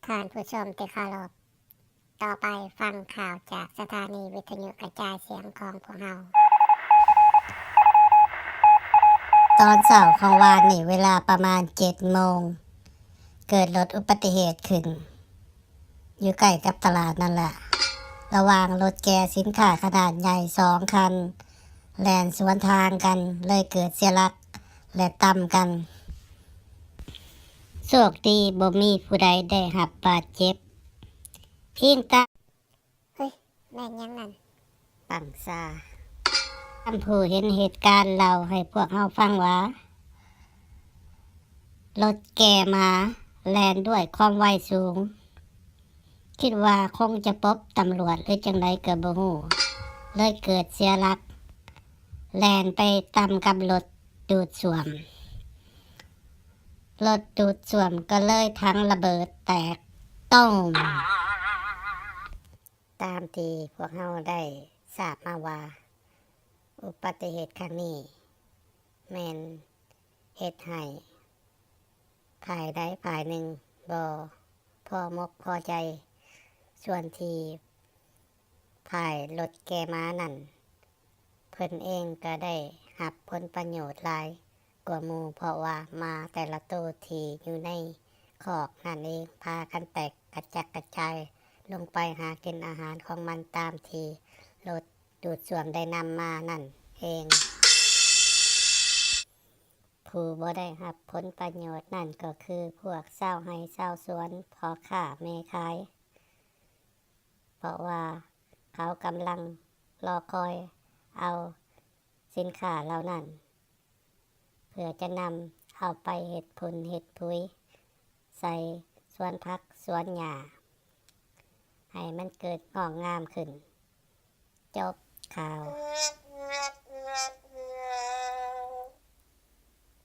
ທ່ານຜູ້ຊົມທີ່ເຄົາລົບ, ຕໍ່ໄປຟັງຂ່າວຈາກສະຖານີວິທະຍຸກະຈາຍສຽງຂອງພວກເຮົາ. ຕອນເຊົ້າຂອງວານນີ້ ເວລາປະມານເຈັດໂມງ ເກີດລົດອຸບັດຕິເຫດຂຶ້ນ ຢູ່ໃກ້ກັບຕະຫຼາດນັ້ນລະ ລະຫວ່າງລົດແກ່ສິນຄ້າຂະໜາດໃຫຍ່ສອງຄັນ ແລ່ນສວນທາງກັນ ເລີຍເກີດເສຍຫຼັກ ແລະ ຕຳກັນ. ໂຊກດີບໍ່ມີຜູ້ໃດໄດ້ຮັບບາດເຈັບ. ອີງຕາມ ເຮີ້ຍ ແມ່ນຫຍັງນັ້ນ? ປັງຊາ. ຕາມຜູ້ເຫັນເຫດການເລົ່າໃຫ້ພວກເຮົາຟັງວ່າ ລົດແກ່ໝາແລ່ນດ້ວຍຄວາມໄວສູງ ຄິດວ່າຄົງຈະປົບຕຳຫຼວດ ຫຼື ຈັ່ງໃດກໍບໍ່ຮູ້ ເລີຍເກີດເສຍຫຼັກ ແລ່ນໄປຕຳກັບລົດດູດສ້ວມ. ລົດດູດສ້ວມກໍເລີຍຖັງລະເບີດແຕກໂຕ້ມ. ຕາມທີ່ພວກເຮົາໄດ້ຊາບມາວ່າ ອຸບັດຕິເຫດຄັ້ງນີ້ແມ່ນເຮັດໃຫ້ຝ່າຍໃດຝ່າຍໜຶ່ງບໍ່ພໍມົກພໍໃຈ, ສ່ວນທີ່ຝ່າຍລົດແກ່ມ້ານັ້ນ ເພິ່ນເອງກໍໄດ້ຮັບຜົນປະໂຫຍດຫຼາຍກວ່າໝູ່ ເພາະວ່າມ້າແຕ່ລະໂຕທີ່ຢູ່ໃນຄອກນັ້ນເອງ ພາກັນແຕກກະຈັດກະຈາຍລົງໄປຫາກິນອາຫານຂອງມັນຕາມທີ່ລົດດູດສ້ວມໄດ້ນຳມານັ້ນເອງ. ຜູ້ບໍ່ໄດ້ຮັບຜົນປະໂຫຍດນັ້ນກໍຄືພວກຊາວໄຮ່ຊາວສວນ, ພໍ່ຄ້າແມ່ຂາຍ, ເພາະວ່າເຂົາກຳລັງລໍຄອຍເອົາສິນຄ້າເຫຼົ່ານັ້ນ ເພື່ອຈະນຳເອົາໄປເຮັດຝຸ່ນເຮັດປຸຍໃສ່ສວນຜັກສວນຫຍ້າ ໃຫ້ມັນເກີດງອກງາມຂຶ້ນ. ຈົບຂ່າວ.